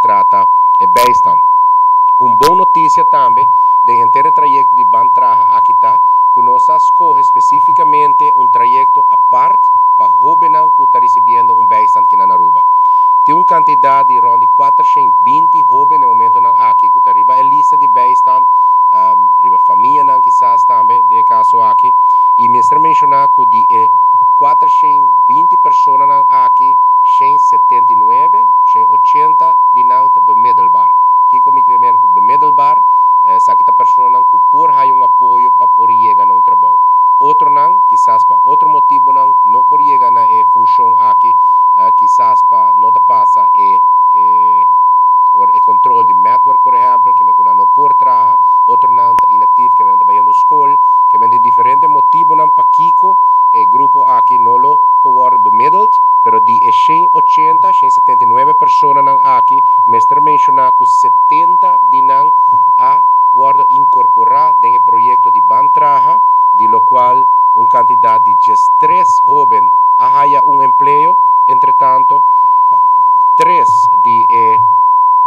trata e bijstand. Un bon notisia tambe den henter e trayekto di Ban Traha aki ta ku nos a skohe spesífikamente un trayekto apart pa hóbennan ku ta risibiendo un bijstand aki na Aruba. Tin un kantidat di rònt di 420 hóben na e momentonan aki ku ta riba e lista di bijstand, riba famianan kisas tambe den e kaso aki. I mester menshoná ku di e 420 personanan aki, 179, 180 di nan ta bemiddelbaar. Kiko mi ke men ku bemiddelbaar? Esaki ta personanan ku por haya un apoyo pa por yega na un trabou. Otronan, kisas pa otro motibonan, no por yega na e funshon aki, kisas pa no ta pasa e control di network, por ehèmpel, ke men ku nan no por traha, otronan ta inactief, ke men ta bayendo skol, ke men tin diferente motibonan pakiko e grupo aki no lo por wòrdu bemiddeld, pero di e 180, 179 personanan aki, mester menshoná ku 70 di nan a wòrdu inkorporá den e proyekto di Ban Traha, di lokual un kantidat di 13 hóben a haya un empleo. Entretanto, 3 di e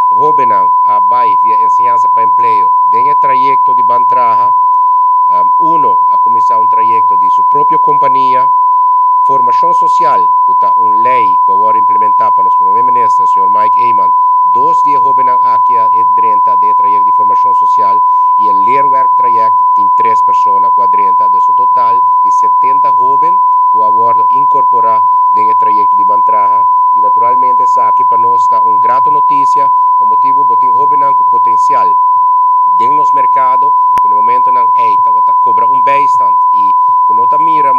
hóbennan a bai via Enseñansa pa Empleo den e trayekto di Ban Traha, uno a kuminsá un trayekto di su propio kompania. Formashon Sosial, ku ta un lei ku a wòrdu implementá pa nos promé minister, señor Mike Eman, dos di e hóbennan aki a drenta den e trayekto di Formashon Sosial i e leerwerktraject tin 3 persona ku a drenta, dus un total di 70 hóben ku a wòrdu inkorporá den e trayekto di Ban Traha. I naturalmente esaki pa nos ta un grato notisia, pa motibu bo tin hóbennan ku potensial den nos merkado, ku na momentonan ei tabata kobra un bijstand i ku no ta mira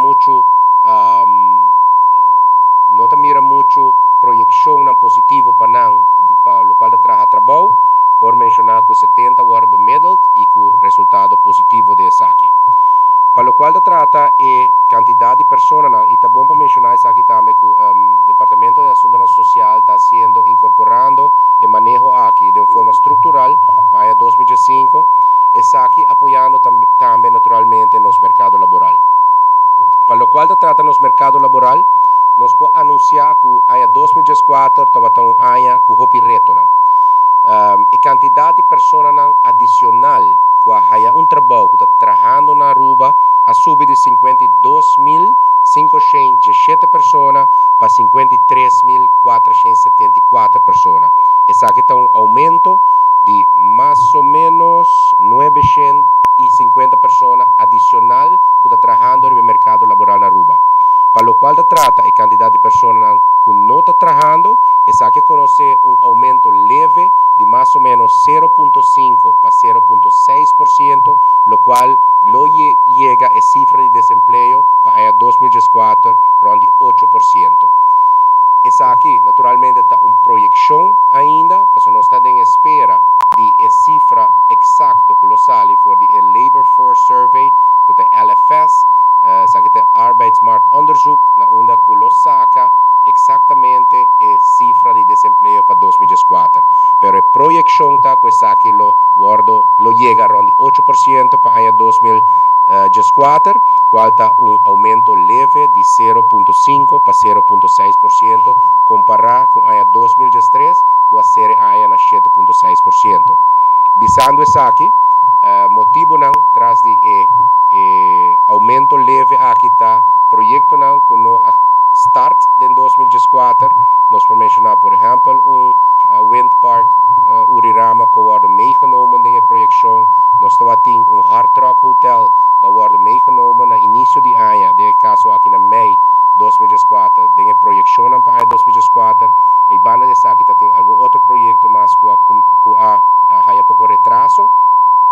muchu proyekshonnan positivo pa nan pa lokual ta traha trabou, por menshoná ku 70 wòrdu bemiddeld i ku resultado positivo di esaki. Pa lokual ta trata e kantidat di personanan, i ta bon pa menshoná esaki tambe, ku Departamento di Asuntonan Sosial ta hasiendo, inkorporando e maneho aki di un forma struktural pa aña 2005, esaki apoyando tambe naturalmente nos merkado laboral. Pa lokual ta trata nos merkado laboral, nos por anunsiá ku aña 2014 tabata un aña ku hopi retonan. E kantidat di personanan adishonal ku a haya un trabou, ku ta trahando na Aruba, a subi di 52.517 persona pa 53.474 persona. Esaki ta un oumento di mas o ménos 950 persona adishonal ku ta trahando den merkado laboral na Aruba. Pa lokual ta trata e kantidat di personanan ku no ta trahando, esaki a konosé un oumento leve di mas o ménos 0.5 pa 0.6%, lokual lo yega e sifra di desempleo pa aña 2014 rònt di 8%. Esaki, naturalmente, ta un proyekshon ainda, pasobra nos ta den espera di e sifra eksakto ku lo sali for di e Labor Force Survey, ku ta LFS, esaki ta arbeidsmarktonderzoek, na unda ku lo saka eksaktamente e sifra di desempleo pa 2014. Pero e proyekshon ta ku esaki lo yega rònt di 8% pa aña 2014, kual ta un oumento leve di 0.5 pa 0.6% kompará ku aña 2013, ku a sera aña na 7.6%. Bisando esaki, motibonan tras di e oumento leve aki ta proyektonan ku no a start den 2014. Nos por menshoná, por ehèmpel, un windpark Urirama ku a wòrdu meegenomen den e proyekshon. Nos tabatin un Hard Rock Hotel ku a wòrdu meegenomen na inisio di aña, den e kaso aki na mei 2014, den e proyekshon pa 2014. I banda di esaki tin algun otro proyekto mas ku a haya poko retraso.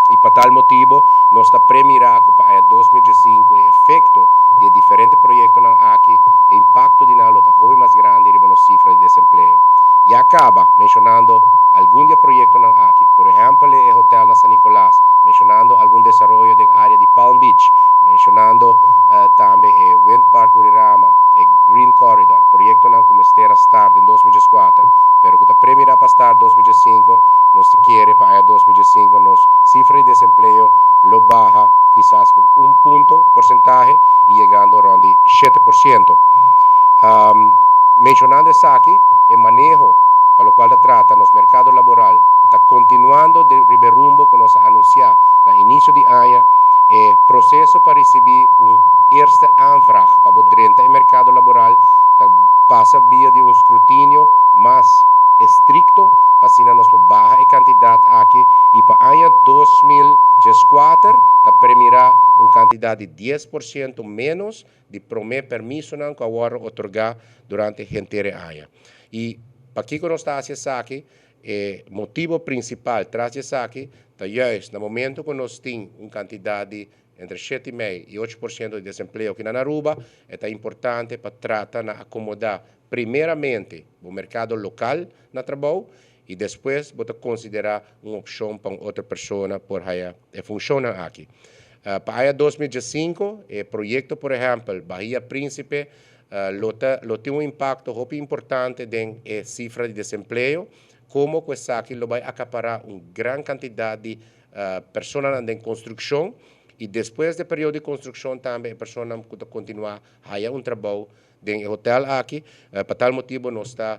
I pa tal motibu, nos ta premirá ku pa 2015 e efekto di diferente proyektonan aki, e impakto di nan ta hopi mas grandi riba nos sifra di desempleo. Ya kaba menshonando algun di e proyektonan aki, por ehèmpel e hotel na San Nicolas, menshonando algun desaroyo den área di Palm Beach, menshonando tambe e Windpark Urirama, e Green Corridor, proyektonan ku mester a start den 2014, pero ku ta premirá pa start 2015, nos ke pa 2015 nos sifra di desempleo lo baha kisas ku un punto porsentahe i yegando rònt di 7%. Menshonando esaki, e maneho pa lo locual ta trata nos mercado laboral ta continuando di riba e rumbo cu nos a anuncia na inicio di aña. E proceso pa ricibi un eerste aanvraag pa bo drenta e mercado laboral ta pasa via di un scrutinio mas estricto pa asina nos por baha e cantidad aki y pa aña 2014 ta premira un cantidad di 10% menos di prome permisonan cu a wordo otorga durante henter e aña. Y pakico nos ta haci esaki? E motibo principal tras di esaki ta juist na momento cu nos tin un cantidad di entre 7,5 y 8% di desempleo aki na Aruba, e ta importante pa trata na acomoda primeramente e mercado local na trabou y despues bo ta considera un opcion pa un otro persona por haya e funcion aki. Pa aña 2015, e proyecto, por ehempel, Bahia Principe, lo tin un impacto hopi importante den e cifra di desempleo, como cu esaki lo bay acapara un gran cantidad di persona den construccion y despues di e periodo di construccion tambe e persona cu continua haya un trabou den hotel aki. Pa tal motibo nos ta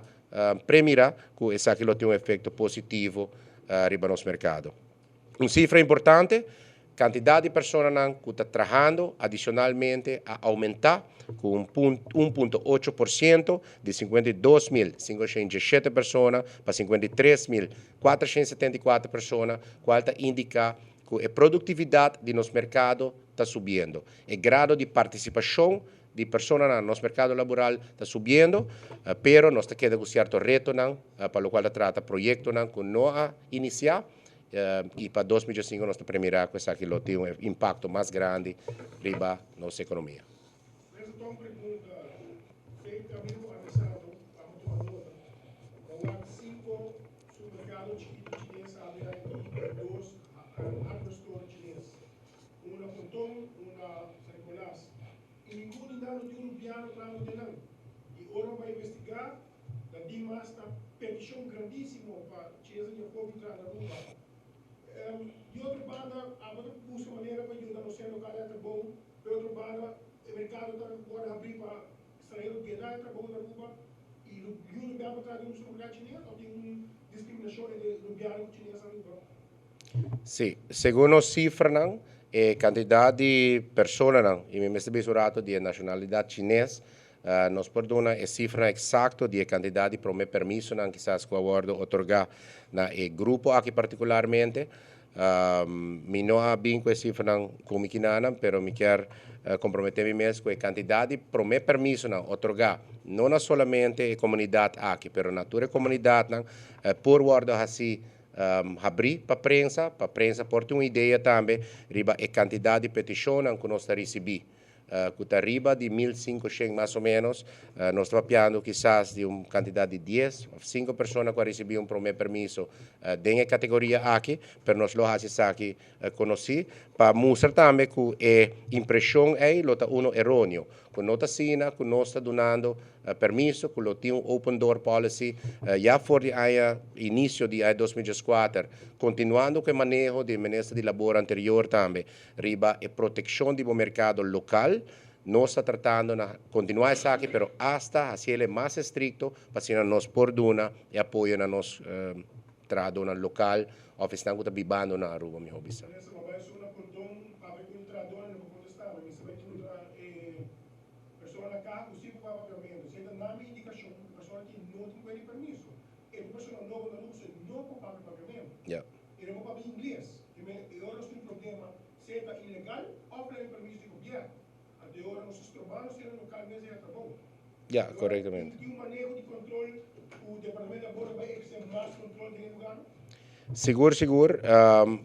premira cu esaki lo tin un efecto positivo riba nos mercado. Un cifra importante: cantidad di persona cu ta trahando adicionalmente a aumenta cu 1.8% di 52.517 persona pa 53.474 persona, cual ta indica cu e productividad di nos mercado ta subiendo. E grado di participacion di persona na nos mercado laboral ta subiendo, pero nos ta keda cu cierto reto pa locual ta trata proyecto cu no a inicia y pa 2005 nos ta premira cu esaki lo tin un impacto mas grandi riba nos economia. Esta pregunta, si camino avanzado, vamos tomar nota. Van cinco supermercado chikito chines habla y dos hardware store chines. Una Ponton, una San Nicolás. Y ninguno no tin un rubiano trahando den nan. Y ora bay investiga, da dimas ta peticion grandisimo pa chines di afo traha na Aruba. Di otro banda, abo ta busca manera pa yuda nos local e trabou, di otro banda, e mercado ta awor habri pa stranhero gana trabou na Aruba y rubiano pa traha un supermercado chines of tin un discriminacion entre rubiano y chines na Aruba? Si, segun e cifranan, cantidad di personanan, y mi mester bisa rato di nacionalidad chines, nos por duna e cifra exacto di cantidad di prome permisonan kisas cu a wordo otorga na e grupo aki particularmente. Mi no a bin cu e cifranan cu mi akinan, pero mi kier compromete mi mes cu e cantidad di prome permisonan otorga no na solamente e comunidad aki, pero na tur e comunidadnan por wordo asina habri pa prensa por tin un idea tambe riba e cantidad di peticion cu nos ta ricibi, cu ta riba di 1.500 mas o menos. Nos ta papiando kisas di un cantidad di 10 of 5 persona cu a ricibi un prome permiso den e categoria aki, pero nos lo haci esaki conoci pa mustra tambe cu e impresion ey lo ta uno eroneo, cu no ta asina cu nos ta dunando permiso, cu lo tin un open door policy ya for di aña inicio di aña 2014, continuando cu e maneho di minister di labor anterior tambe, riba e proteccion di mercado local. Nos ta tratando na continua esaki, pero hasta haci'e mas estricto, pa asina nos por duna e apoyo na nos trahadornan local of esnan cu ta bibando na Aruba, miho bisa. Nessa babay suna Ponton, papia cu trahador no contesta, mi sa bay contra persona ca, cu siempre pa papiamento. Si ta na mi indicacion, persona cu no tin cu permiso. E persona nobo na Aruba no por papia papiamento. E no por papia ingles. Y ora nos tin problema, sea ta ilegal of no tin permiso di gobierno. Anto ora nos strobando sea local mes e trabou. Ja, correctamente. Tin un maneho di control, e departamento di labor bay eherce mas control den lugar? Sigur, sigur.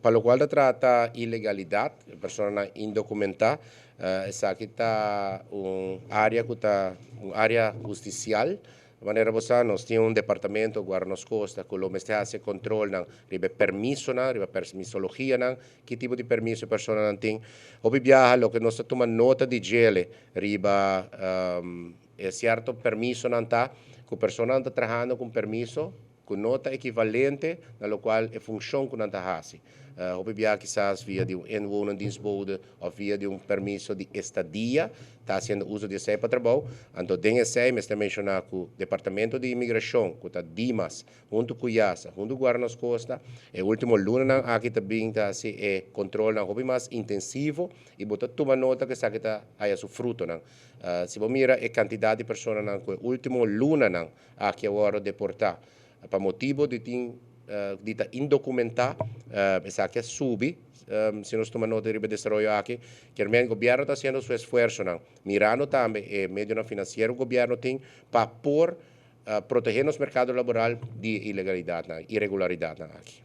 Pa locual ta trata ilegalidad, persona indocumenta, esaki ta un area cu ta un area husticial. Di manera bo nos tin un departamento, Guarda Nos Costa, cu lo mester haci control nan, riba permiso nan, riba permisologia nan, ki tipo di permiso persona nan tin. Hopi biaha, loke nos ta tuma nota di dje riba e cierto permiso nan ta, cu persona nan ta trahando cu permiso. ku no ta ekivalente na lokual e funshon ku nan ta hasi. Hopi bia kisas via di un inwonendienstbode òf via di un permiso di estadia ta hasiendo uso di esei pa trabou. Anto den esei mester menshoná ku Departamento di Imigrashon ku ta Dimas huntu ku Yasa, huntu ku Guarda Nos Costa, e ultimo lunanan aki ta bin ta hasi e kontrolnan hopi mas intensivo i bo ta tuma nota ku esaki ta haya su frutonan. Si bo mira e kantidat di personanan ku e ultimo lunanan aki a wòrdu deportá pa motibu di tin di ta indokumentá, esaki a subi, si nos tuma nota riba e desaroyo aki. Kier men gobièrnu ta hasiendo su esfuersonan, mirando tambe e medionan finansiero ku gobièrnu tin pa por protehé nos merkado laboral di e ilegalidatnan, iregularidatnan aki.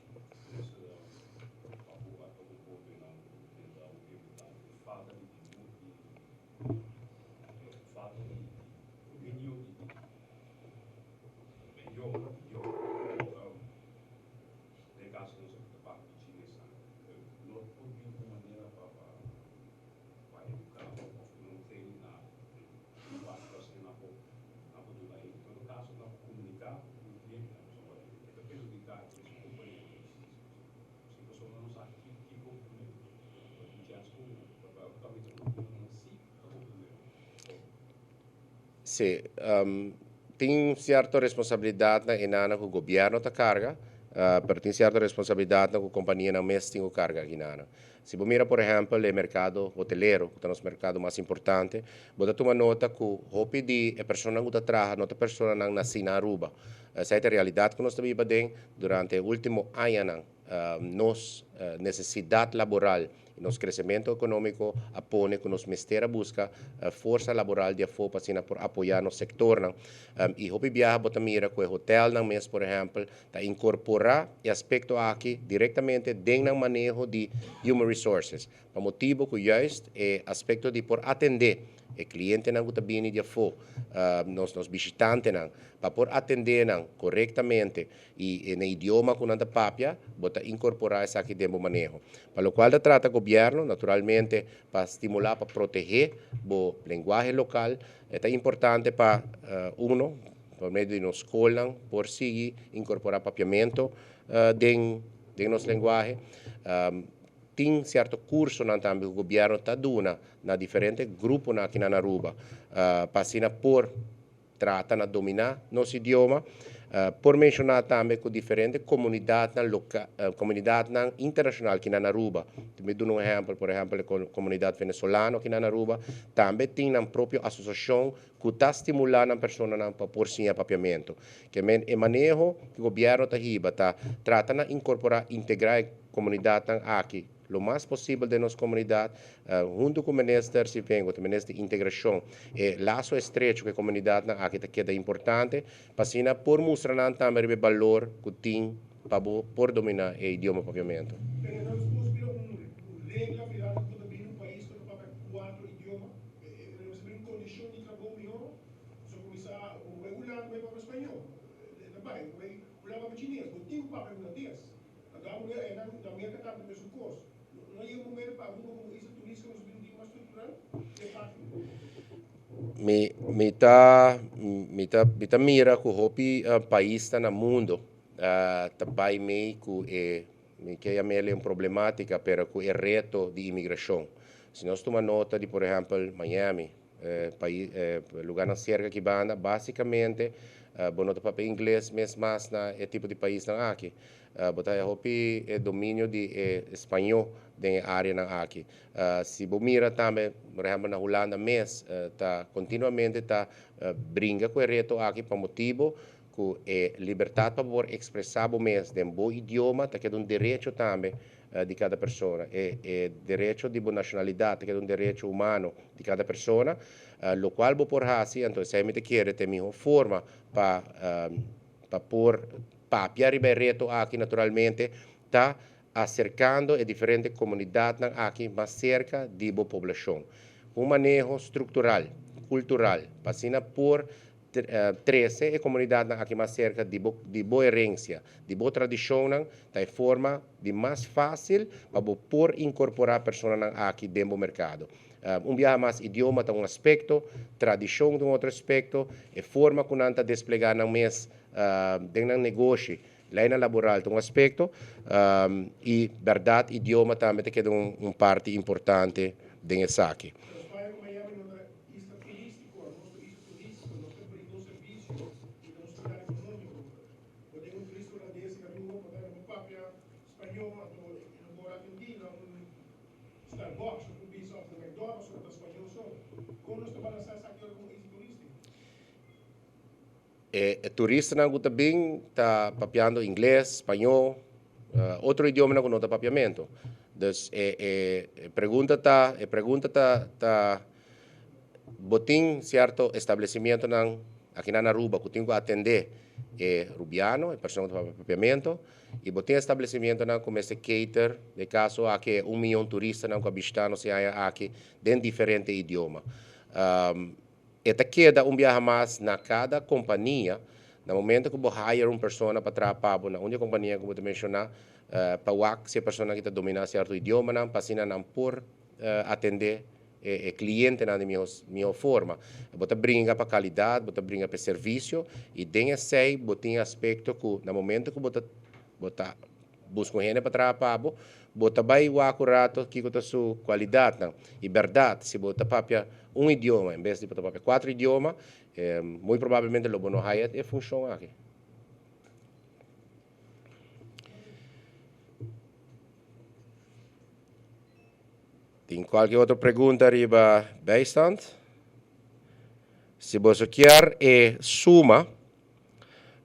Si, tin cierto responsabilidadnan enanan cu gobierno ta carga, pero tin cierto responsabilidadnan cu companianan mes tin cu carga akinanan. Si bo mira por ehempel e mercado hotelero, cu ta nos mercado mas importante, bo ta tuma nota cu hopi di e personanan cu ta traha no ta personanan naci na Aruba. Esey ta e realidad cu nos ta biba den durante e ultimo añanan. Nos necesidad laboral y nos crecemento economico a pone cu nos mester a busca forsa laboral di afo pa asina por apoya nos sectornan. Y hopi biaha bo ta mira cu e hotelnan mes, por ehempel, ta incorpora e aspecto aki directamente den nan maneho di human resources, pa motibo cu juist e aspecto di por atende e clientenan cu ta bini di afo, nos bishitantenan, pa por atende nan corectamente y na idioma cu nan ta papia, bo ta incorpora esaki den bo maneho. Pa locual ta trata gobierno, naturalmente pa stimula, pa protege bo lenguahe local, e ta importante pa uno, por medio di nos scolnan, por sigui incorpora papiamento den den nos lenguahe. Tin cierto cursonan tambe cu gobierno ta duna na diferente gruponan aki na Aruba pa asina por trata na dominá nos idioma. Por menshoná tambe ku diferente komunidatnan loka, komunidatnan internashonal kinan na Aruba, mi duna un ehèmpel, por ehèmpel e komunidat venezolano kinan na Aruba, tambe tin nan propio asosiashon ku ta stimulá nan personanan pa por siña papiamentu. Ke men e maneho ku gobièrnu ta hiba ta trata na inkorporá, integrá e komunidatnan aki lo mas posibel den nos komunidat, huntu ku Minister Sivengo, ta Minister di Integrashon, e laso estrecho ku e komunidatnan aki ta keda importante, pa asina por mustra nan tambe riba e balor ku tin pa bo por dominá e idioma Papiamentu. Pero nos por bira un regla mirando ku ta bini un pais ku ta papia kuatro idioma, e nos ta bira un kondishon di trabou mihó, so kuminsá bo bai Hulanda bo bai papia spañó, e ta bai, bo bai Hulanda papia chines, bo tin ku papia hulandes. Anto a muher einan na Merca tambe mesun cos. No yega un momento pa Aruba como isla turistica nos bin un mas structural den parti? Mi mi ta mi ta mi ta mira cu hopi paisnan na mundo ta bay mey cu e mi ke yam'el un problematica pero cu e reto di imigracion. Si nos tuma nota di por ehempel Miami, E pais, e lugarnan cerca aki banda, basicamente bo no ta papia ingles mes mas na e tipo di paisnan aki. Bo ta haya hopi e dominio di e spañó den e areanan aki. Si bo mira tambe, por ehempel na Hulanda mes, ta continuamente ta bringa cu e reto aki pa motibo cu e libertad pa bo por expresa bo mes den bo idioma ta keda un derecho tambe di kada persona. E e derecho di bo nashonalidat ta keda un derecho humano di kada persona, lokual bo por hasi, anto esei mi ta kere ta e mihó forma pa pa por papia riba e reto aki naturalmente ta aserkando e diferente komunidatnan aki mas serka di bo poblashon. Un maneho struktural, kultural, pa asina por Trese e komunidatnan aki mas serka di bo di bo herensia, di bo tradishonnan, ta e forma di mas fásil pa bo por inkorporá personanan aki den bo merkado. Un biaha mas idioma ta un aspekto, tradishon ta un otro aspekto, e forma ku nan ta desplegá nan mes Den nan negoshi, leinan laboral ta un aspekto i bèrdat idioma tambe ta keda un parti importante den esaki. Pero Spaña ku Miami no ta isla turístiko, nos ta isla turístiko, nos ta brinda un servisio i ta un siudat ekonómiko. Bo den un turista hulandes i Aruba bo ta no papia spañó anto e no por atendí na un Starbucks òf un bisa òf un McDonald's pasobra ta spañó so. Kon nos ta balansá esaki ora komo isla turístiko? E turistanan ku ta bin ta papiando ingles, spañó, otro idiomanan ku no ta papiamentu. Dus e e pregunta ta e pregunta ta ta bo tin sierto establecimientonan akinan na Aruba ku tin ku atendé e rubiano, e persona ku ta papia papiamentu, i bo tin establecimientonan ku mester cater, den e kaso aki e un miyon turistanan ku a bishita nos e aña aki den diferente idioma. E ta keda un biaha mas na kada kompania, na momento ku bo hire un persona pa traha pa bo na un di e kompania ku bo ta menshoná, pa wak si e persona aki ta dominá sierto idiomanan pa asina nan por atendé e klientenan di mihó mihó forma. Bo ta bringa pa kalidat, bo ta bringa pa e servisio i den esei bo tin e aspekto ku na momento ku bo ta bo ta Buska un hende pa traha pa bo, bo ta bai wak un rato kiko ta su kualidatnan. I bèrdat, si bo ta papia un idioma en bes di bo ta papia kuater idioma, muy probablemente lo bo no haya e funshon aki. Tin kualke otro pregunta riba bijstand? Si boso kier e suma.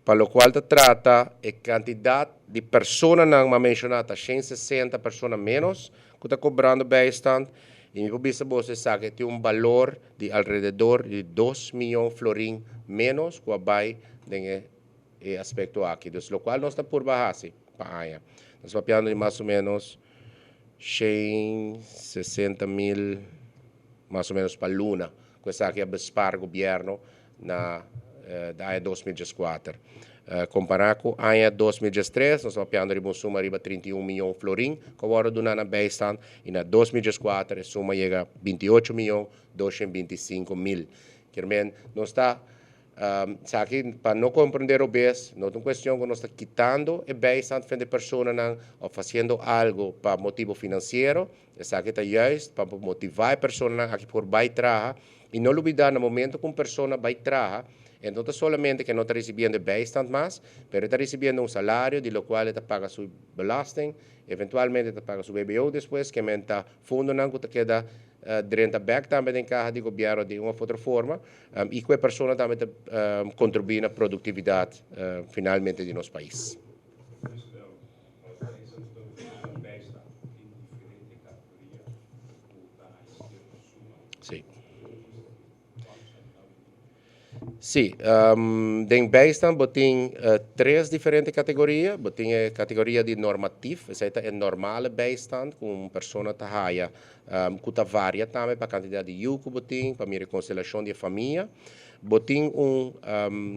Pa lokual ta trata e kantidat di personanan m'a menshoná ta 160 persona ménos ku ta kobrando bijstand i mi por bisa boso esaki tin un balor di alrededor di 2 miyon florin ménos ku a bai den e e aspekto aki. Dus lokual nos ta purba hasi pa aña nos papiando di mas o ménos 160 mil mas o ménos pa luna ku esaki a bespar gobièrnu na aña 2014. Kompará ku aña 2013, nos ta papiando riba un suma riba 31 miyon florin ku a wòrdu duná na bijstand i na 2014 e suma yega 28 miyon 225 mil. Kier men nos ta esaki pa no komprendé robes, no ta un kuestion ku nos ta kitando e bijstand fen di personanan òf hasiendo algu pa motibu finansiero, Esaki ta juist pa motivá e personanan aki por bai traha i no lubidá na momento ku un persona bai traha e no ta solamente ku e no ta risibiendo e bijstand mas, pero e ta risibiendo un salario di lokual e ta paga su belasting, eventualmente e ta paga su BBO despues, ke men ta fondonan ku ta keda drenta bèk tambe den kaha di gobièrnu di un òf otro forma i ku e persona tambe ta kontribuí na produktividat finalmente di nos pais. Sí. Sí, den bijstand bo tin tres diferente categoria. Bo tin e categoria di normatief, esei ta e normale bijstand cu un persona ta haya, cu ta varia tambe pa cantidad di yu cu bo tin, pa mira e constelacion di e famia. Bo tin un,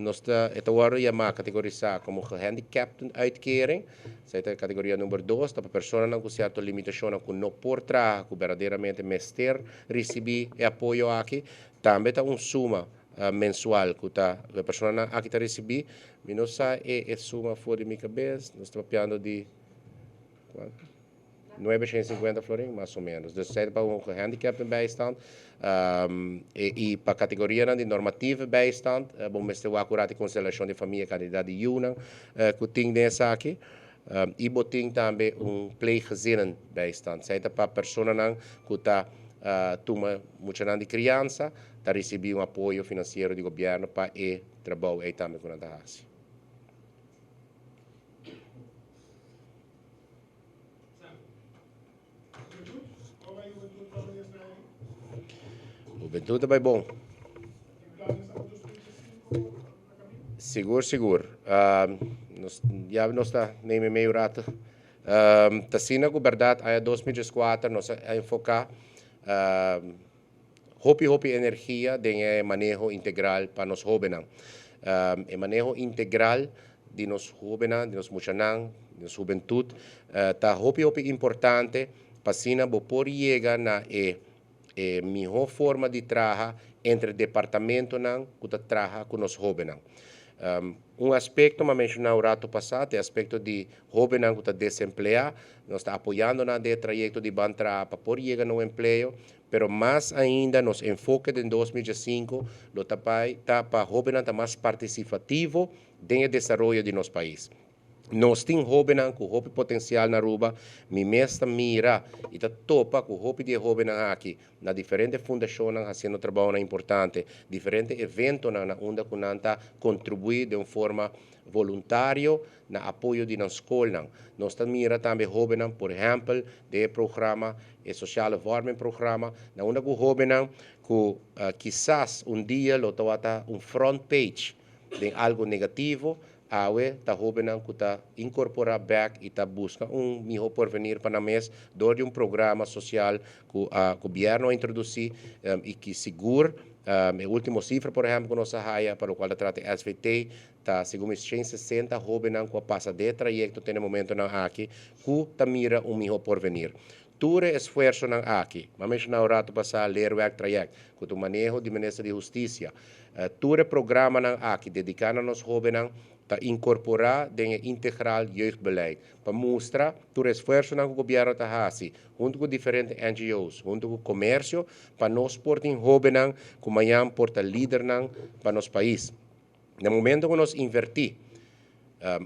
nos ta, e ta wòrdu yamá, kategorisá komo gehandicaptenuitkering. Esei ta e kategoria number dos, ta pa personanan ku sierto limitashonnan ku no por traha, ku berdaderamente mester risibí e apoyo aki. Tambe ta un suma mensual ku ta, ku e personanan aki ta risibí. Mi no sa e e suma for di mi kabes, nos ta papiando di kuantu? 950 florin, mas o menos. Dus esei ta pa un gehandicaptenbijstand. I pa kategorianan di normatieve bijstand, bo mester wak ora di konstelashon di famia, kantidat di yunan ku tin den esaki. I bo tin tambe un pleeggezinnenbijstand. Esei ta pa personanan ku ta tuma muchanan di kriansa, ta risibí un apoyo finansiero di gobièrnu pa e trabou ei tambe ku nan ta hasi. Hubentud ta bai bon. Sigur, sigur. Nos, ya nos ta neem medio rato. Ta asina ku bèrdat aña 2014 nos a enfoká hopi hopi energia den e maneho integral pa nos hóbennan. E maneho integral di nos hóbennan, di nos muchanan, di nos hubentut ta hopi hopi importante pa asina bo por yega na e e mihó forma di traha entre departamentonan ku ta traha ku nos hóbennan. Un aspecto m'a menciona un rato pasa, e aspecto di hobennan cu ta desemplea, nos ta apoyando nan den trayecto di ban traha pa por yega na empleo, pero mas ainda nos enfoke den 2005 lo ta pa hobennan ta mas participativo den desaroyo di nos pais. Nos tin hobennan cu hopi potencial na Aruba, mi mes ta mira y ta topa cu hopi di hobennan aki na diferente fundacion haciendo trabou importante, diferente eventonan na unda cu nan ta contribui di un forma voluntario na apoyo di nan scol. Nos ta mira tambe hobennan, por ehempel, den programa e Sociale Vorming Programma, na unda cu hobennan cu kisas un dia lo ta un front page di algo negativo, awe ta hobennan cu ta incorpora back y ta busca un miho porvenir pa nan mes door di un programa social cu e gobierno a introduci y cu sigur e ultimo cifra, por ehempel, cu nos a haya pa loke ta trata SVT, ta segun 160 hobennan cu a pasa den trayecto te momentonan aki cu ta mira un miho porvenir. Tur esfuersonan aki, m'a menciona un rato pasa leerwerktraject, cu e maneho di Minister di Husticia, tur programanan aki dedica na nos hobennan ta incorpora den integraal jeugdbeleid pa mustra tur esfuersonan cu gobierno ta haci hunto cu diferente NGOs, hunto cu comercio, pa nos por tin hobennan cu mañan por ta lidernan pa nos pais. Na momento cu nos inverti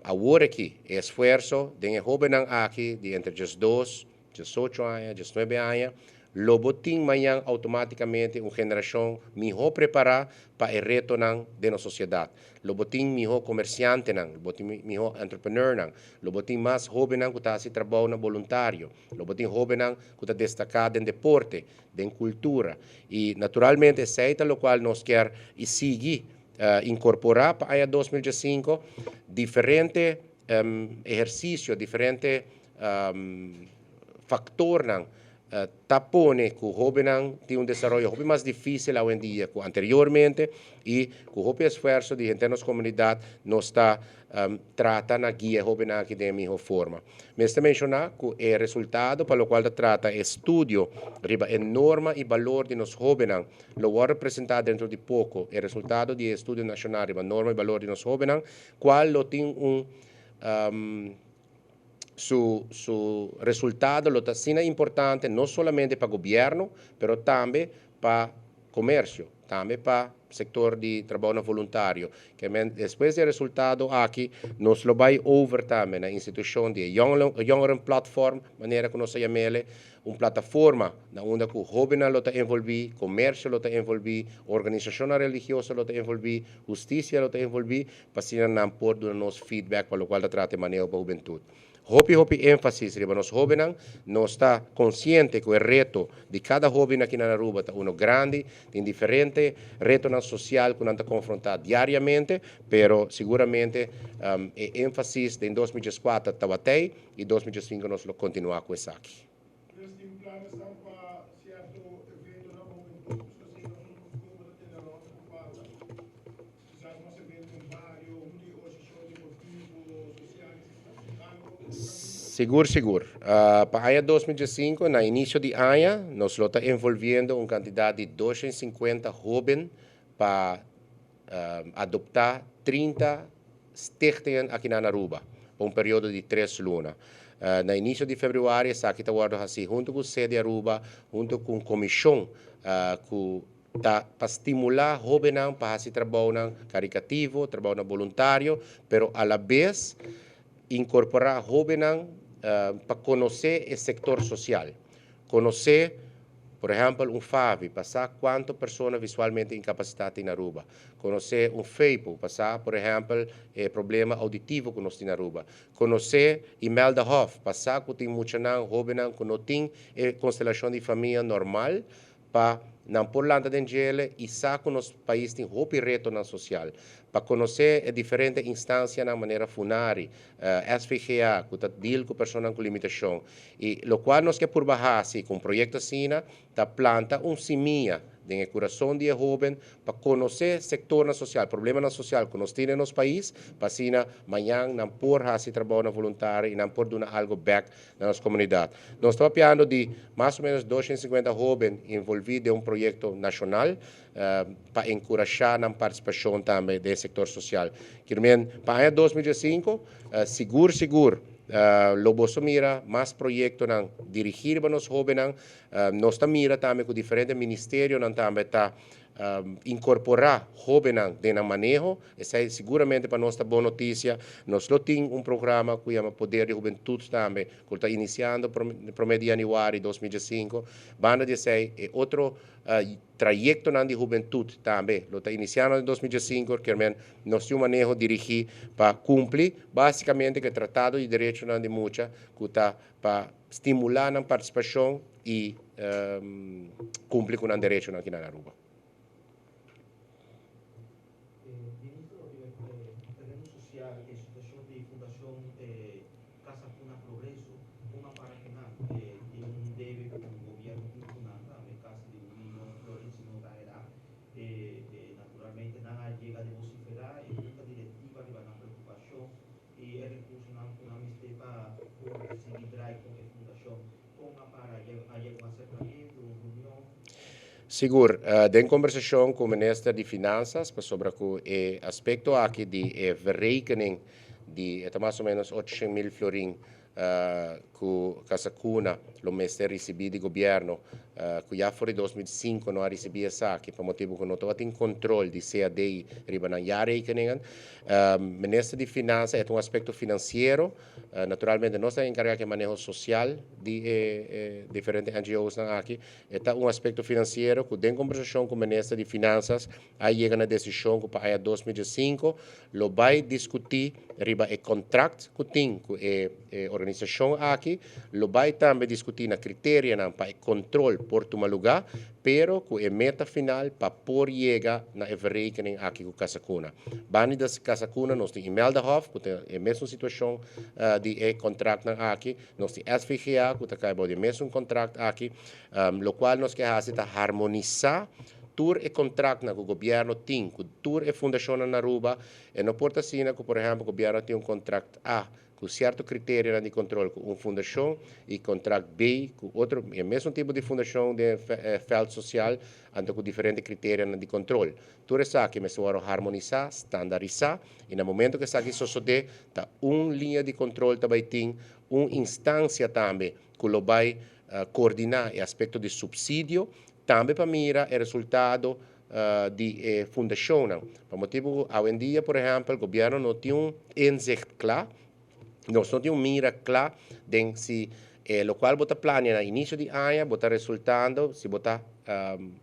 awor aki esfuerso di hobennan aki di entre 12, 18 aña, 19 aña, lo bo tin mañan automaticamente un generacion miho prepara pa e retonan di nos sociedad. Lo bo tin miho comerciantenan, lo bo tin miho entrepreneurnan, lo bo tin mas hobennan cu ta haci trabou na voluntario, lo bo tin hobennan cu ta destaca den deporte, den cultura. Y naturalmente, esey ta loke nos kier y sigui incorpora pa 2015 diferente ehercicio, diferente factornan ta pone cu hobennan tin un desaroyo hopi mas dificil awendia cu anteriormente y cu hopi esfuerso di henter nos comunidad nos ta trata na guia hobennan aki den miho forma. Mester menciona cu e resultado pa loke ta trata estudio riba e norma y balor di nos hobennan lo wordo presenta dentro di poco, e resultado di estudio nacional riba norma y balor di nos hobennan, cual lo tin su resultado lo ta asina importante no solamente pa gobierno, pero tambe pa comercio, tambe pa sector di trabou voluntario. Kiermen, despues di e resultado aki, nos lo bay over tambe na institucion di Jongeren Platform, manera cu nos ta yam'e, un plataforma na unda cu hobennan lo ta envolvi, comercio lo ta envolvi, organisacion religioso lo ta envolvi, husticia lo ta envolvi, pa asina nan por duna nos feedback pa loke ta trata maneho pa hubentud. Hopi hopi enfasis riba nos hobennan, nos ta consciente cu e reto di cada hoben aki na Aruba ta uno grandi, tin diferente retonan social cu nan ta confronta diariamente, pero siguramente e enfasis den 2004 tabata ey y 2005 nos lo continua cu esaki. Pues tin planes pa cierto evento na hubentud, asina como tin rond pa kisas mas evento den bario, un di organisacion deportivo, social, algo. Sigur, sigur. Pa aña 2005, na inicio di aña, nos ta envolviendo un cantidad di 250 hoben pa adopta 30 stichtingen aki na Aruba, pa un periodo di 3 luna. Na inicio di februari, esaki ta wordo haci hunto cu Sede Aruba, hunto cu comision cu ta pa stimula hobennan pa haci trabou caritativo, trabou voluntario, pero a la vez incorpora hobennan pa conoce e sector social. Conoce, por ehempel, un FAVI, pa sa cuanto persona visualmente incapacita tin na Aruba. Conoce un FEIPO, pa sa, por ehempel, problema auditivo cu nos tin na Aruba. Conoce Imelda Hof, pa sa cu tin muchanan, hobennan, cu no tin constelacion di famia normal, pa nan por lanta den dje y sa cu nos pais tin hopi retonan social. Pa conoce diferente instancianan manera Funari, SVGA, cu ta deal cu persona cu limitacion. Y loke nos kier purba haci cu un proyecto asina, ta planta un simia. den e kurason di e hóben pa konosé sektornan sosial, problemanan sosial ku nos tin den nos pais, pa asina mañan nan por hasi trabounan voluntario i nan por duna algu bèk na nos komunidat. Nos ta papiando di mas o ménos 250 hóben envolví den un proyekto nashonal pa enkurashá nan partisipashon tambe den e sektor sosial. Kirmen, pa aña 2015, sigur sigur lo boso mira mas proyektonan dirigí riba nos hóbennan. Nos ta mira tambe ku diferente ministerionan tambe ta inkorporá hóbennan den nan maneho. Esei siguramente pa nos ta bon notisia. Nos lo tin un programa ku yama Poder di Hubentut tambe ku ta inisiando promé di yanüari 2015. Banda di esei e otro trayektonan di hubentut tambe lo ta inisiando den 2015, kermen nos tin un maneho dirigí pa kumpli básikamente ku e Tratado di Derechonan di Mucha ku ta pa stimulá nan partisipashon i kumpli ku nan derechonan aki na Aruba. Ministro, riba e tereno social e situacion di Fundacion Casa Cuna Progreso, con a para cu nan? Tin un debe cu gobierno tin cu nan tambe, casi di un milyon florin si no ta era. Naturalmente nan a yega di vocifera e junta directiva riba nan preocupacion y e recursonan cu nan mester pa por sigui draai con e fundacion. Con a para? A yega un acercamiento, un reunion? Sigur, den kombersashon ku Minister di Finansas pasobra ku e aspekto aki di e verrekening di e ta mas o menos 800.000 florin ku Casa Cuna lo mester risibí di gobièrnu ku ya for di 2005 no a risibí esaki pa motibu ku no tabatin kontrol di CAD riba nan jaarrekeningen. Minister di Finansa e ta un aspekto finansiero. Naturalmente nos ta enkargá ku e maneho sosial di e diferente NGOsnan aki. E ta un aspekto finansiero ku den kombersashon ku Minister di Finansas a yega na desishon ku pa aña 2005 lo bai diskutí riba e kontrakt ku tin ku e organisashon aki, lo bai tambe diskutí na kriterianan pa e kontrol por tuma lugá, pero ku e meta final pa por yega na e verrekening aki ku Casa Cuna. Banda di Casa Cuna nos tin Imelda Hof ku ta e mesun situashon di e kontraktnan aki. Nos tin SVGA ku ta kai bou di e mesun kontrakt aki. Lokual nos ke hasi ta harmonisá tur e kontraktnan ku gobièrnu tin ku tur e fundashonnan na Aruba. E no por ta asina ku por ehèmpel gobièrnu tin un kontrakt A ku sierto kriterionan di kontrol ku un fundashon i kontrakt B ku otro e mesun tipo di fundashon den e vèlt sosial anto ku diferente kriterionan di kontrol. Tur esaki mester wòrdu harmonisá, standarisá, i na momento ku esaki sosodé, ta un liña di kontrol ta bai tin, un instansia tambe ku lo bai koordiná e aspekto di supsidio, tambe pa mira e resultado di e fundashonnan. Pa motibu ku awendia, por ehèmpel, gobièrnu no tin un inzicht kla. Nos no tin un mira kla den si e lokual bo ta plania na inisio di aña bo ta resultando, si bo ta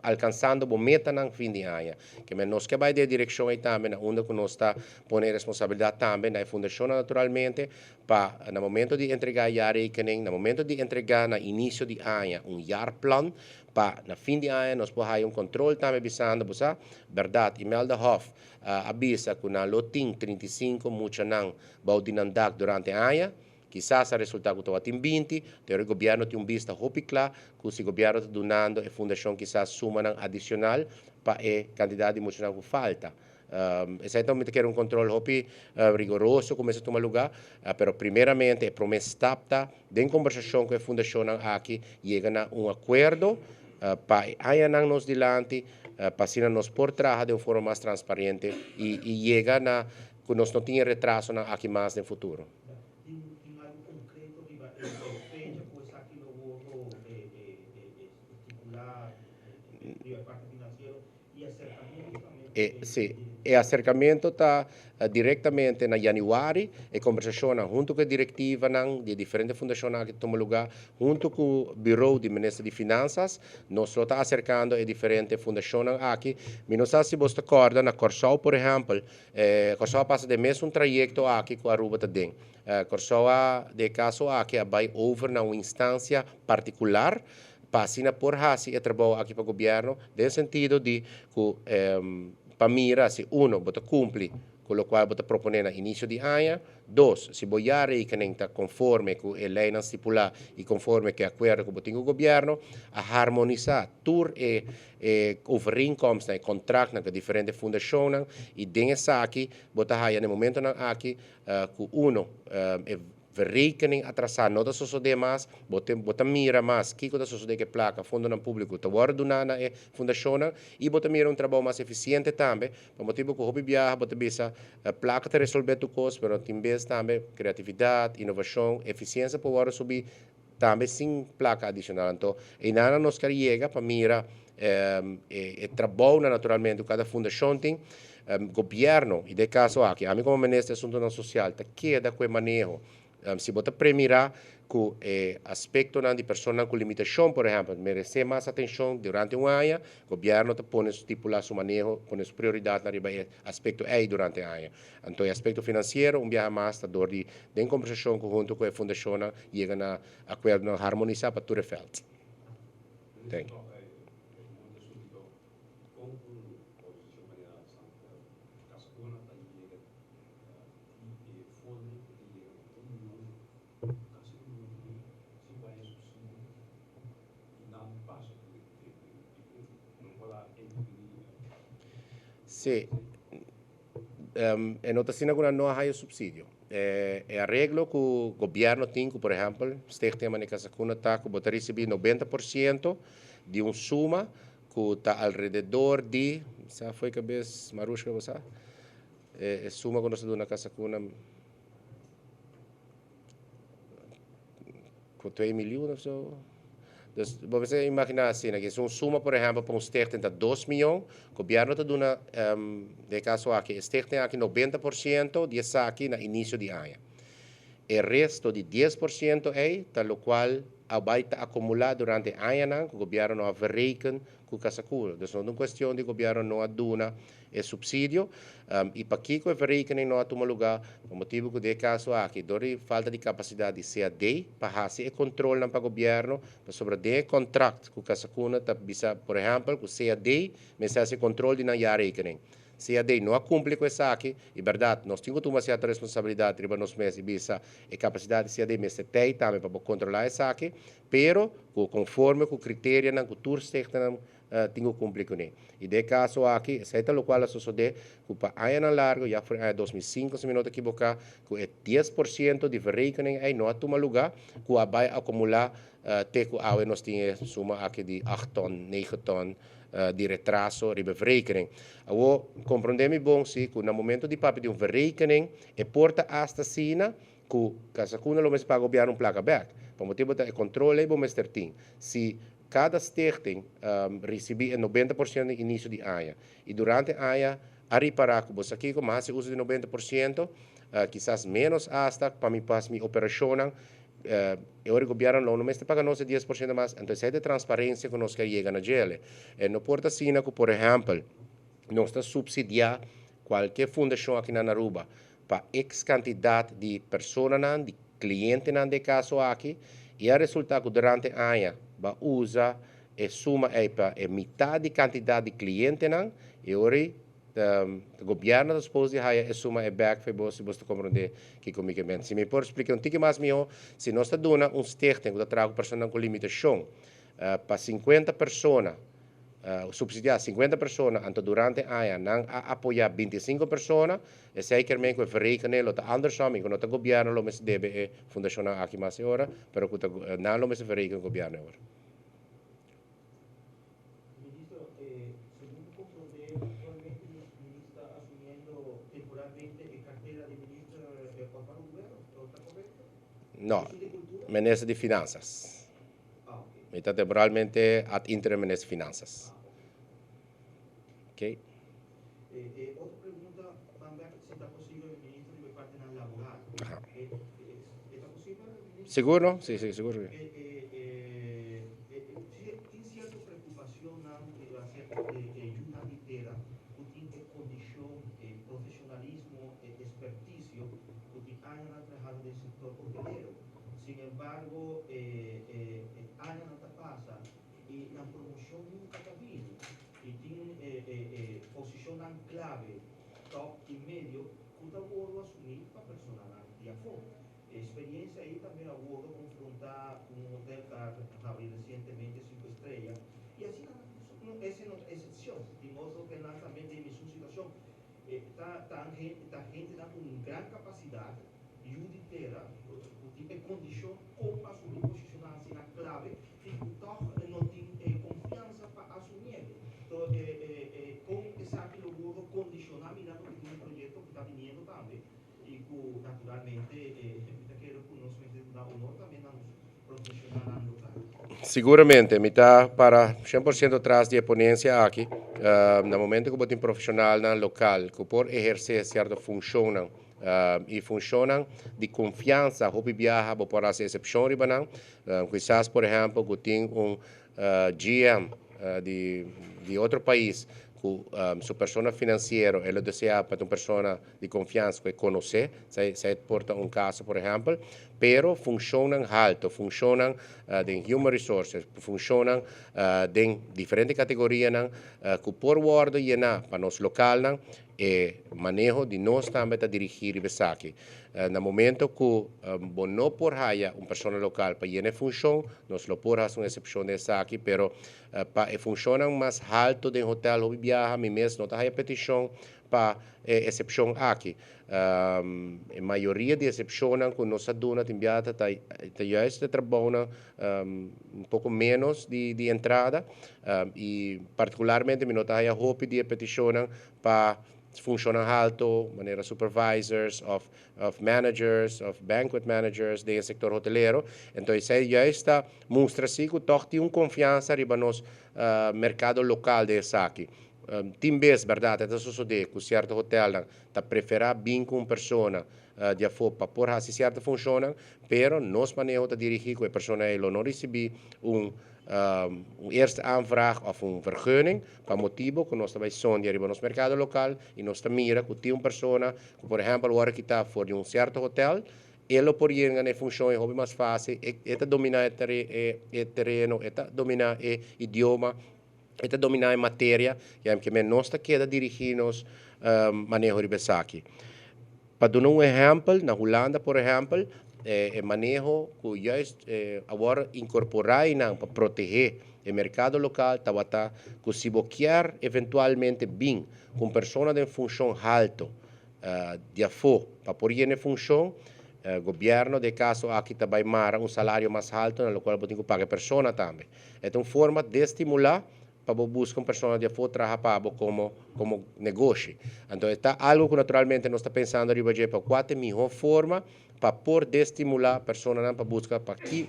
alkansando bo metanan fin di aña. Ke men nos ke bai den e direkshon ei tambe na unda ku nos ta pone e responsabilidat tambe na e fundashonnan naturalmente pa na momento di entregá e jaarrekening, na momento di entregá na inisio di aña un jaarplan pa na fin di aña nos por haya un kontrol tambe bisando bo sa bèrdat Imelda Hof a bisa ku nan lo tin 35 muchanan bou di nan dak durante aña. Kisas a resultá ku tabatin 20, pero e gobièrnu tin un bista hopi kla ku si gobièrnu ta dunando e fundashon kisas sumanan adishonal pa e kantidat di muchanan ku falta. Esei ta mi ta kere un kontrol hopi rigoroso ku mester tuma lugá, pero primeramente e promé stap ta den kombersashon ku e fundashonnan aki yega na un akuerdo pa e añanan nos dilanti pa asina nos por traha den un forma mas transparente i yega na ku nos no tin e retrasonan aki mas den futuro. Tin algu konkreto riba e fecha ku esaki lo wordo estipulá riba e parti finansiero i aserkamentu tambe? E, si. E aserkamentu ta direktamente na yanüari. E kombersashonnan huntu ku e direktivanan di e diferente fundashonnan aki ta tuma lugá huntu ku Bureau di Minister di Finansas. Nos lo ta aserkando e diferente fundashonnan aki. Mi no sa si bos ta kòrda na Kòrsou por ehèmpel, Kòrsou a pasa den mesun trayekto aki ku Aruba ta den. Kòrsou a, den e kaso aki, a bai over na un instansia partikular pa asina por hasi e trabou aki pa gobièrnu den sentido di ku pa mira si uno bo ta kumpli. ku lokual bo ta proponé na inisio di aña. Dos, si bo jaarrekening ta konforme ku e leinan stipulá i konforme ku e akuerdo ku bo tin ku gobièrnu, a harmonisá tur e e overeenkomstnan, e kontraktnan ku e diferente fundashonnan i den esaki bo ta haya na e momentonan aki ku uno e verrekening atrasá no ta sosodé mas, bo te bo ta mira mas kiko ta sosodé ku e plaka, fondonan públiko ta wòrdu duná na e fundashonnan i bo ta mira un trabou mas efisiente tambe, pa motibu ku hopi biaha bo ta bisa plaka ta resolvé tur kos, pero tin bes tambe kreatividat, inovashon, efisiensia por wòrdu subí tambe sin plaka adishonal. Anto einanan nos ker yega pa mira e trabounan naturalmente ku kada fundashon tin. Gobièrnu, i den e kaso aki ami komo Minister di Asuntunan Sosial ta keda ku e maneho. Si bo ta premirá ku e aspektonan di personanan ku limitashon, por ehèmpel, meresé mas atenshon durante un aña, gobièrnu ta pone stipulá su maneho, pone su prioridatnan riba e aspekto ei durante e aña. Anto e aspekto finansiero un biaha mas ta dor di den kombersashon ku huntu ku e fundashonnan yega na akuerdonan harmonisá pa tur e vèlt. Thank you. Sí. E no ta asina ku nan no a haya supsidio. E areglo ku gobièrnu tin ku por ehèmpel Stichting Mané Casa Cuna ta ku bo ta risibí 90% di un suma ku ta alrededor di, sa fo'i kabes Marushka bo sa? E suma ku nos ta duna Casa Cuna ku 2 miljoen of so. Dus bo mester imaginá asina, ku si un suma por ehèmpel pa un stichting ta 2 mion, gobièrnu ta duna, den e kaso aki, e stichting aki 90% di esaki na inisio di aña. E resto di 10% ei ta lokual a bai ta akumulá durante añanan ku gobièrnu no a verreken ku Casa Cuna. Dus no ta un kuestion di gobièrnu no a duna e supsidio. I pakiko e verrekening no a tuma lugá? Pa motibu ku den e kaso aki, dor di falta di kapasidat di CAD pa hasi e kontrolnan pa gobièrnu, pasobra den e kontrakt ku Casa Cuna ta bisa, por ehèmpel, ku CAD mester hasi e kontrol di nan jaarrekening. CAD no a kumpli ku esaki, i bèrdat, nos tin ku tuma sierto responsabilidat riba nos mes i bisa e kapasidat di CAD mester tei tambe pa bo kontrolá esaki, pero ku konforme ku kriterianan ku tur stichtingnan tin ku kumpli kuné. I den e kaso aki, esei ta lokual a sosodé ku pa añanan largu, ya for aña 2005 si mi no ta ekiboká, ku e 10% di verrekening ei no a tuma lugá, ku a bai akumulá te ku awe nos tin e suma aki di 8 ton, 9 ton di retraso riba e verrekening. Awor, komprondé mi bon si ku na momento di papia di un verrekening, e por ta asta asina ku Casa Cuna lo mester paga gobièrnu un plaka bèk. Pa motibu ta e kontrol ei bo mester tin. Si kada stichting risibí e 90% den inisio di aña i durante aña a ripará ku bo sa kiko, mi a hasi uso di 90%, kisas ménos asta pa mi pas mi operashonnan, e ora e gobièrnu lo no mester paga nos e 10% mas, anto esei ta e transparensia ku nos ke yega na djele. E no por ta asina ku, por ehèmpel, nos ta supsidiá kualke fundashon aki na Aruba pa X kantidat di personanan, di klientenan den e kaso aki, i a resultá ku durante aña bo a usa e suma ei pa e mitad di kantidat di klientenan, e ora ei gobièrnu ta supos di haya e suma ei bèk for bo si bo ta komprondé kiko mi ke men. Si mi por splika un tiki mas mihó, si nos ta duna un stichting ku ta traha ku personanan ku limitashon pa 50 persona, supsidiá 50 persona, anto durante aña nan a apoyá 25 persona, esei kier men ku e verrekening lo ta andersom i ku no ta gobièrnu lo mester debe e fundashonnan aki mas e ora, pero ku ta nan lo mester verreken gobièrnu e ora. Ministro, segun comprende, actualmente minister ta asumiendo temporalmente e cartera di minister Otmar Oduber, ta correcto? No, Minister di Cultura? Minister di Finanzas. Ah, ok. Mi ta temporalmente ad interim minister di Finanzas. Ah, ok. Ok. Otro pregunta tambe, si ta posibel, minister, di parte laboral. Ta posibel, minister? Sigur, no? Si, sigur. Tin cierto preocupacion acerca di yunan di tera cu tin e condicion, e profesionalismo, e experticio cu tin añanan trahando den sector hotelero. Sin embargo, añanan ta pasa y nan promocion nunca ta bini. Y tin posicionnan clave. top i medio ku ta wordo asumí pa personanan di afó. E experiencia ei tambe a wordo confronta cu un hotel cu a habri recientemente cinco estrella y asina no ese no ta excepcion, tin otro hotelnan tambe den mesun situacion. E ta ta ta hendenan cu un gran capacidad, yu di tera, cu tin e condicion con pa asumi posicionnan asina clave y cu tog no tin e confiansa pa asumiele. To e e con esaki lo wordo condiciona mirando cu tin un proyecto cu ta biniendo tambe y cu naturalmente mi ta kere cu nos mester duna honor tambe na nos profesionalnan local. Siguramente, mi ta para 100% tras di e ponencia aki. Na momento cu bo tin profesionalnan local cu por eherce cierto funcionnan y funcionnan di confiansa, hopi biaha bo por haci excepcion riba nan. Quizas por ehempel cu tin un GM di otro pais cu su persona financiero e lo desea pa ta un persona di confiansa cu e conoce, esey por ta un caso por ehempel, pero funcionnan halto, funcionnan den human resources, funcionnan den diferente categorianan cu por wordo yena pa nos localnan, e maneho di nos tambe ta dirigi riba esaki. Na momento cu bo no por haya un persona local pa yena e funcion, nos lo por haci un excepcion den esaki, pero pa e funcionnan mas halto den hotel hopi biaha mi mes no ta haya peticion pa e excepcion aki. E mayoria di excepcionnan cu nos a duna tin biaha ta ta juist e trabounan un poco menos di entrada y particularmente mi no ta haya hopi di e peticionnan pa funcionnan halto manera supervisors of of managers of banquet managers den e sector hotelero. Enton esey juist ta mustra si cu toch tin un confiansa riba nos mercado local den esaki. Tin bes berdad e ta sosode cu cierto hotelnan ta prefera bin cu un persona di afo pa por haci cierto funcionnan, pero nos maneho ta dirigi cu e persona ey lo no ricibi un un eerste aanvraag of un vergunning pa motibo cu nos ta bay sondia riba nos mercado local y nos ta mira cu tin un persona cu por ehempel worde kita for di un cierto hotel, e lo por yenga na e funcion e hopi mas facil, e ta domina e tereno, e ta domina e idioma, e ta dominá e materia i aunke nos ta keda dirigí nos maneho riba esaki. Pa duna un ehèmpel, na Hulanda por ehèmpel, e maneho ku juist awor inkorporá einan pa protehé e merkado lokal tabata ku si bo kier eventualmente bin ku un persona den funshon halto di afó pa por yena e funshon, gobièrnu den e kaso aki ta bai mara un salario mas halto na lokual bo tin ku paga e persona tambe. E ta un forma destimulá pa bo buska un persona di afó traha pa bo komo komo negoshi. Anto e ta algu ku naturalmente nos ta pensando riba dje pa kua ta e mihó forma pa por destimulá personanan pa buska pa ki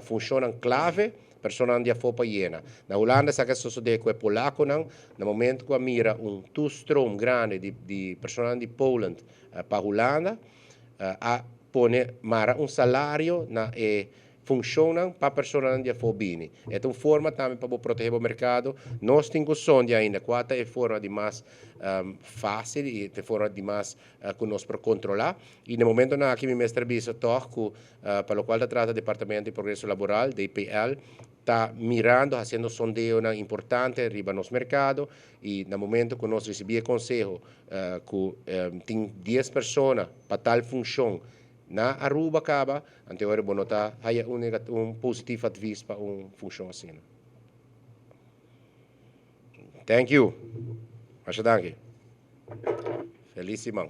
funshonnan klave personanan di afó pa yena. Na Hulanda esaki a sosodé ku e polakonan na momento ku a mira un toestroom grandi di di personanan di Poland pa Hulanda a pone mara un salario na e Funshonnan pa personanan di afó bini. E ta un forma tambe pa bo protehé bo merkado. Nos tin ku sondia ainda kua ta e forma di mas fásil i e forma di mas ku nos por kontrolá. I na e momentonan aki mi mester bisa tòg ku pa lokual ta trata Departamento di Progreso Laboral, DPL, ta mirando, hasiendo sondeonan importante riba nos merkado i na momento ku nos risibí e konseho ku tin dies persona pa tal funshon Na Aruba caba, ante ora bo no ta haya un un positief advies pa un funcion asina. Thank you. Masha danki. Feliz siman.